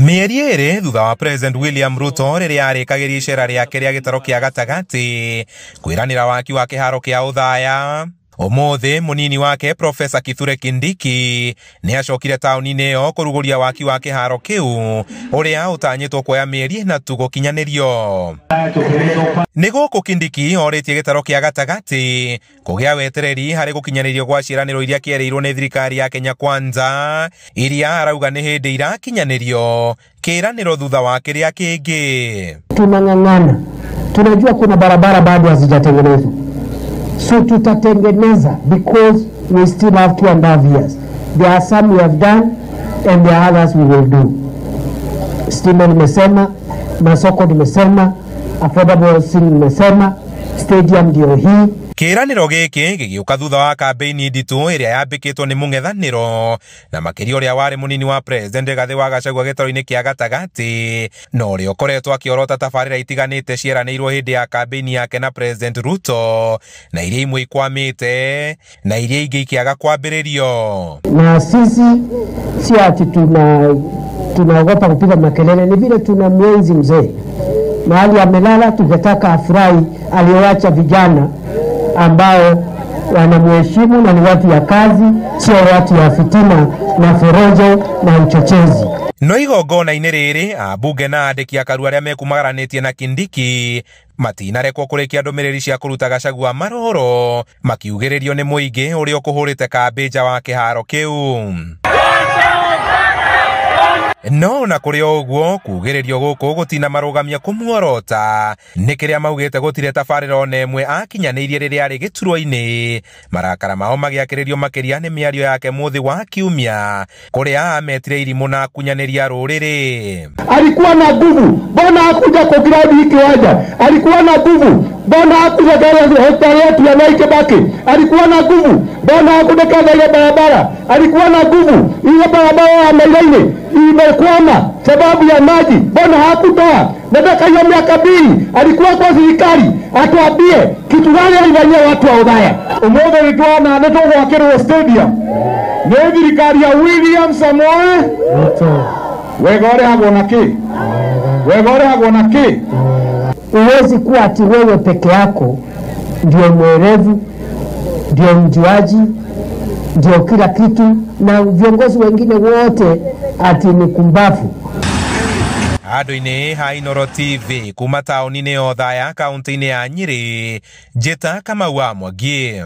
Mĩeri ĩrĩ thutha wa President William Ruto rĩrĩa arĩkagĩria icera rĩake rĩa gĩtaro kĩa gatagatĩ kwĩranĩra waki wa kĩharo kĩa Othaya, ũmũthĩ mũnini wake Professor Kithure Kindiki nĩ acokire taũni-inĩ ĩyo kũrugũria waki wa kĩharo kĩu ũrĩa ũtanyĩtwo kuoya mĩeri ĩna tu gũkinyanĩrio. Nĩ gũkũ Kindiki orĩtie gĩtaro kĩa gatagatĩ kũgĩa wetereri harĩ gũkinyanĩrio gwa ciĩranĩro iria kĩerĩirwo nĩ thirikari ya Kenya Kwanza iria arauga nĩ hĩndĩ irakinyanĩrio kĩĩranĩro thutha wa kĩrĩa kĩngĩ. Tunang'ang'ana, tunajua kuna barabara bado hazijatengenezwa, so tutatengeneza because we still have 2.5 years. There are some we have done and there are others we will do. Stima nimesema, masoko nimesema, affordable housing nimesema, stadium ndio hii. Kĩĩranĩro gĩkĩ gĩgĩũka thutha wa kambĩini nditũ ĩrĩa yambĩkĩtwo nĩ mũng'ethanĩro na makĩria ũrĩa warĩ mũnini wa President Rigathĩ wa Gachagua gĩtaro-inĩ kĩa gatagatĩ na ũrĩa ũkoretwo akĩorota tabarĩra itiganĩte cieranĩirwo hĩndĩ ya kambĩini yake na President Ruto, na iria imwe ikwamĩte na iria ingĩ ikĩaga kwambĩrĩrio. Na sisi si ati tunaogopa kupiga makelele, ni vile tuna mwenzi mzee mahali amelala, tungetaka afurahi aliyoacha vijana ambao wanamheshimu na ni watu ya kazi, sio watu ya fitina na forojo na uchochezi. No igongona-inĩ rĩrĩ ambunge na andĩki a Karua arĩa mekumagaranĩtie na Kindiki matinarekwo kũrĩkia ndũmĩrĩri cia kũruta Gachagua maroro makiugĩrĩrio nĩ mũingĩ ũrĩa ũkũhũrĩte kambĩ nja wa kĩharo kĩu. No na kũrĩ o ũguo kugĩrĩrio gũkũ gũtina marũgamia kũmuorota nĩ kĩrĩa maugĩte gũtirĩ tabarĩra ona ĩmwe akinyanĩirie rĩrĩa arĩ gĩturwa-inĩ. Marakara mao magĩakĩrĩrio makĩria nĩ mĩario yake mũthĩ wa kiumia kũrĩa ametire irimũ na akunyanĩria rũrĩrĩ. Alikuwa na nguvu, mbona hakuja kwa ground hii kiwanja? Alikuwa na nguvu, mbona hakuja gari hospitali yetu ya Mwai Kibaki? Alikuwa na nguvu, mbona hakuja ile barabara? Alikuwa na nguvu, ile barabara ya Mairaini imekwama sababu ya maji, mbona hakutoa? Nataka hiyo miaka 2 alikuwa kwa serikali atuambie kitu gani alifanyia watu wa Othaya. Umoja nitwana nitogwakirwo stadium ni thirikari ya William Samoei Ruto. Wega ũrehagwo na kĩ? Wega ũrehagwo na kĩ? Huwezi kuwa ati wewe peke yako ndio mwerevu, ndio mjuaji, ndio kila kitu, na viongozi wengine wote ati ni kumbafu. Andũ-inĩ ha Inooro TV kuma taũni-inĩ ya Othaya kaunti-inĩ ya Nyĩrĩ, Njĩta Kamau wa Mwangi.